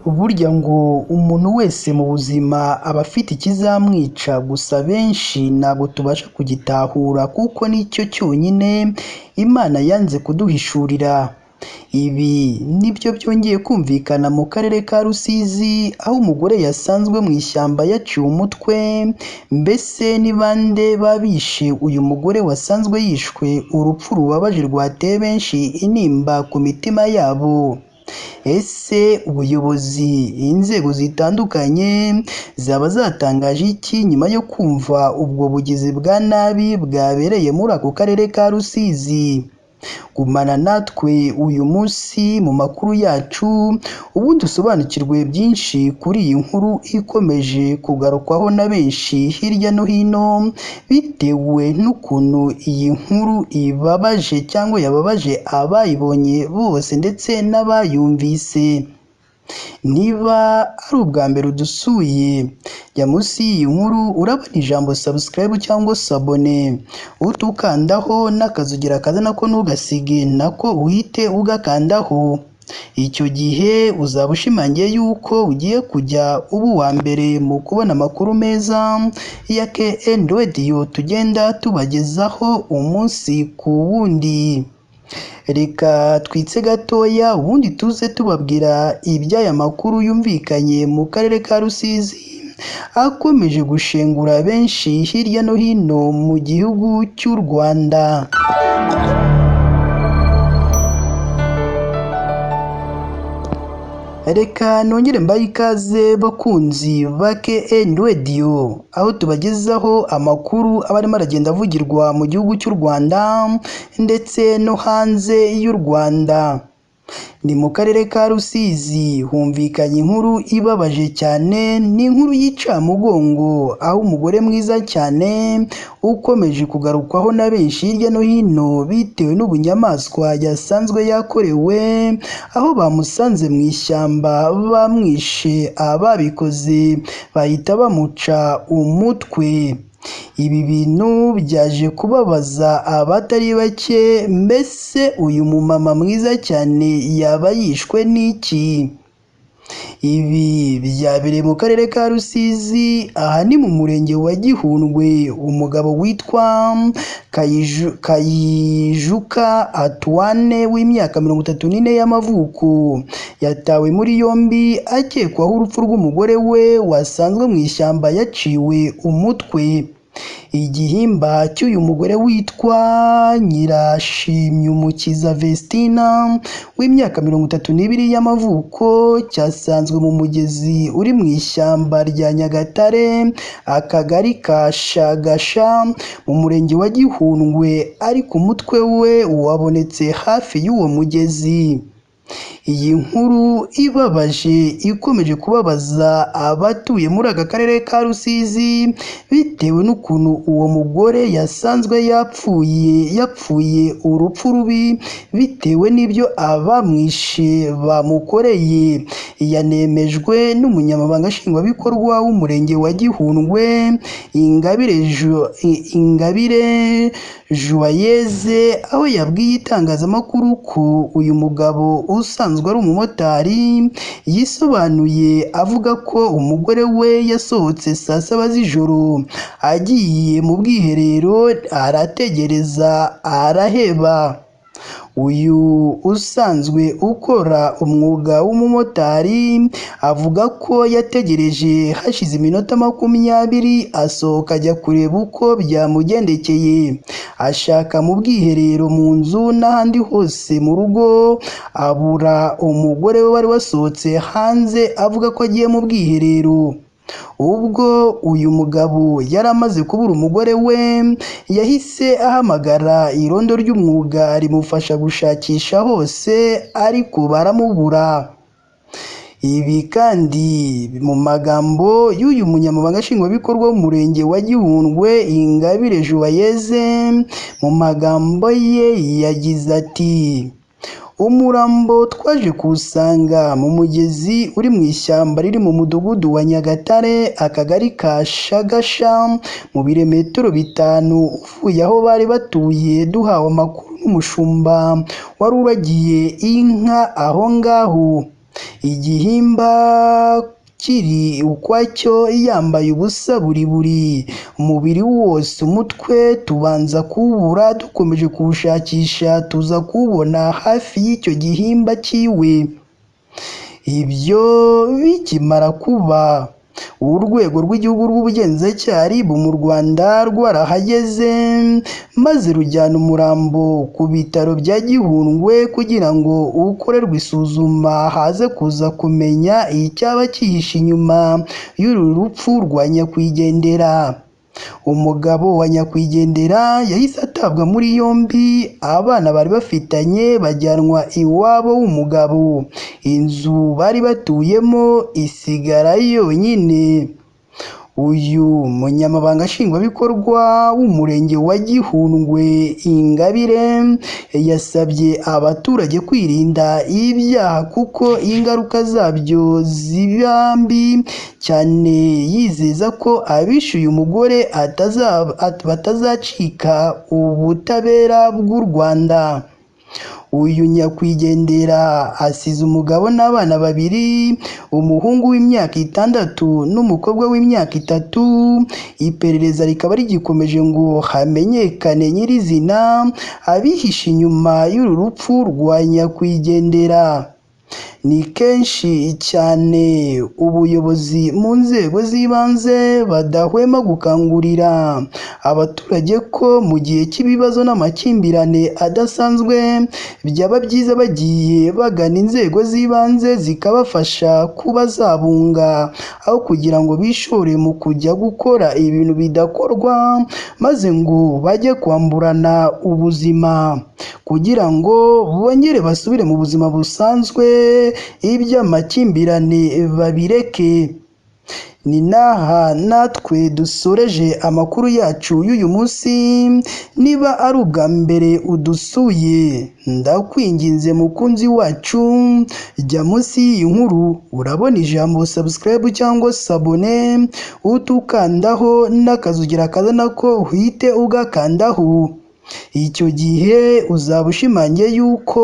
Burya ngo umuntu wese mu buzima aba afite ikizamwica, gusa benshi ntabwo tubasha kugitahura kuko nicyo cyonyine Imana yanze kuduhishurira. Ibi nibyo byongeye kumvikana mu karere ka Rusizi, aho umugore yasanzwe mu ishyamba yaciwe umutwe, mbese ni bande babishe uyu mugore wasanzwe yishwe urupfu rubabaje rwateye benshi intimba ku mitima yabo? Ese ubuyobozi, inzego zitandukanye zaba zatangaje iki nyuma yo kumva ubwo bugizi bwa nabi bwabereye muri ako karere ka Rusizi? Gumana natwe uyu munsi mu makuru yacu, ubundi usobanukirwe byinshi kuri iyi nkuru ikomeje kugarukwaho na benshi hirya no hino, bitewe n'ukuntu iyi nkuru ibabaje cyangwa yababaje abayibonye bose ndetse n'abayumvise. Niba ari ubwa mbere udusuye, jya munsi y'iyi nkuru urabona ijambo subscribe cyangwa s'abonner, uhite ukandaho n'akazugira kaza nako ntugasige nako uhite ugakandaho. Icyo gihe uzaba ushimangiye yuko ugiye kujya uba uwa mbere mu kubona amakuru meza ya KN Radio tugenda tubagezaho umunsi ku wundi. Reka twitse gatoya ubundi tuze tubabwira iby'aya makuru yumvikanye mu karere ka Rusizi, akomeje gushengura benshi hirya no hino mu gihugu cy'u Rwanda. Reka nongere mbahe ikaze bakunzi ba KN Radio, aho tubagezaho amakuru aba arimo aragenda avugirwa mu gihugu cy'u Rwanda ndetse no hanze y'u Rwanda. Ni mu karere ka Rusizi humvikanye inkuru ibabaje cyane, ni inkuru y'incamugongo aho umugore mwiza cyane ukomeje kugarukwaho na benshi hirya no hino bitewe n'ubunyamaswa yasanzwe yakorewe, aho bamusanze mu ishyamba bamwishe, ababikoze bahita bamuca umutwe. Ibi bintu byaje kubabaza abatari bake, mbese uyu mumama mwiza cyane yaba yishwe n'iki? Ibi byabereye mu karere ka Rusizi, aha ni mu murenge wa Gihundwe, umugabo witwa Kayijuka Antoine w'imyaka 34 y'amavuko, yatawe muri yombi akekwaho urupfu rw'umugore we wasanzwe mu ishyamba yaciwe umutwe. Igihimba cy'uyu mugore witwa Nyirashimyumukiza Vestina w'imyaka 32 y'amavuko cyasanzwe mu mugezi uri mu ishyamba rya Nyagatare, akagari ka Shagasha mu murenge wa Gihundwe, ariko umutwe we wabonetse hafi y'uwo mugezi. Iyi nkuru ibabaje ikomeje kubabaza abatuye muri aka karere ka Rusizi, bitewe n'ukuntu uwo mugore yasanzwe yapfuye urupfu rubi bitewe n'ibyo abamwishe bamukoreye. Yanemejwe n'umunyamabanga nshingwabikorwa w'umurenge wa Gihundwe, Ingabire Joyeuse, aho yabwiye itangazamakuru ko uyu mugabo usanzwe ari umumotari yisobanuye avuga ko umugore we yasohotse saa saba z'ijoro agiye mu bwiherero arategereza araheba. Uyu usanzwe ukora umwuga w'umumotari avuga ko yategereje hashize iminota 20 asohoka ajya kureba uko byamugendekeye, ashaka mu bwiherero, mu nzu n'ahandi hose mu rugo abura umugore we wari wasohotse hanze avuga ko agiye mu bwiherero. Ubwo uyu mugabo yari amaze kubura umugore we, yahise ahamagara irondo ry'umwuga rimufasha gushakisha hose ariko baramubura. Ibi kandi mu magambo y'uyu munyamabanga nshingwabikorwa w'umurenge wa Gihundwe, Ingabire Joyeuse, mu magambo ye yagize ati: Umurambo twaje kuwusanga mu mugezi uri mu ishyamba riri mu mudugudu wa Nyagatare, akagari ka Shagasha, mu birometero 5 uvuye aho bari batuye, duhawe amakuru n'umushumba wari uragiye inka aho ngaho. Igihimba kiri ukwacyo, yambaye ubusa buri buri umubiri wose. Umutwe tubanza kuwubura, dukomeje kuwushakisha tuza kuwubona hafi y'icyo gihimba cyiwe. Ibyo bikimara kuba, Urwego rw'Igihugu rw'Ubugenzacyaha RIB mu Rwanda rwarahageze maze rujyana umurambo ku bitaro bya Gihundwe kugira ngo ukorerwe isuzuma, haze kuza kumenya icyaba cyihishe inyuma y'uru rupfu rwa nyakwigendera. Umugabo wa nyakwigendera yahise atabwa muri yombi, abana bari bafitanye bajyanwa iwabo w'umugabo, inzu bari batuyemo isigara yonyine. Uyu munyamabanga nshingwabikorwa w'umurenge wa Gihundwe Ingabire yasabye abaturage kwirinda ibyaha kuko ingaruka zabyo ziba mbi cyane, yizeza ko abishe uyu mugore batazacika ubutabera bw'u Rwanda. Uyu nyakwigendera asize umugabo n'abana babiri, umuhungu w'imyaka 6 n'umukobwa w'imyaka 3. Iperereza rikaba rigikomeje ngo hamenyekane nyirizina abihishe inyuma y'uru rupfu rwa nyakwigendera. Ni kenshi cyane ubuyobozi mu nzego z'ibanze badahwema gukangurira abaturage ko mu gihe cy'ibibazo n'amakimbirane adasanzwe byaba byiza bagiye bagana inzego z'ibanze zikabafasha kuba zabunga, aho kugira ngo bishore mu kujya gukora ibintu bidakorwa maze ngo bajye kwamburana ubuzima, kugira ngo bongere basubire mu buzima busanzwe, iby'amakimbirane babireke. Ni n'aha natwe dusoreje amakuru yacu y'uyu munsi. Niba ari ubwa mbere udusuye, ndakwinginze mukunzi wacu, jya munsi y'iyi nkuru urabona ijambo subscribe cyangwa s'abonner, utukandaho n'akazugira kaza nako uhite ugakandaho. Icyo gihe uzaba ushimangiye yuko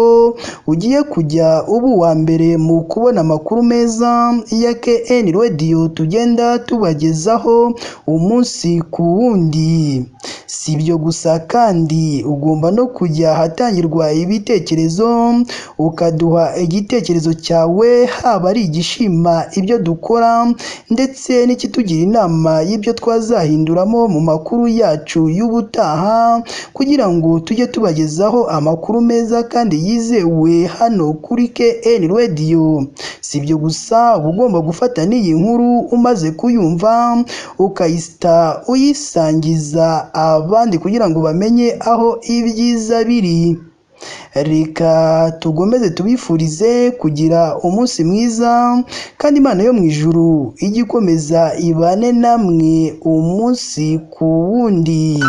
ugiye kujya uba uwa mbere mu kubona amakuru meza ya KN Radio tugenda tubagezaho umunsi ku wundi. Si ibyo gusa kandi ugomba no kujya ahatangirwa ibitekerezo ukaduha igitekerezo cyawe, haba ari igishima ibyo dukora ndetse n'ikitugira inama y'ibyo twazahinduramo mu makuru yacu y'ubutaha, kugira ngo tujye tubagezaho amakuru meza kandi yizewe hano kuri KN Radio. Si ibyo gusa, uba ugomba gufata n'iyi nkuru umaze kuyumva ukayisita uyisangiza abandi kugira ngo bamenye aho ibyiza biri. Reka tugomeze tubifurize kugira umunsi mwiza, kandi Imana yo mu ijuru ijye ikomeza ibane namwe umunsi ku wundi.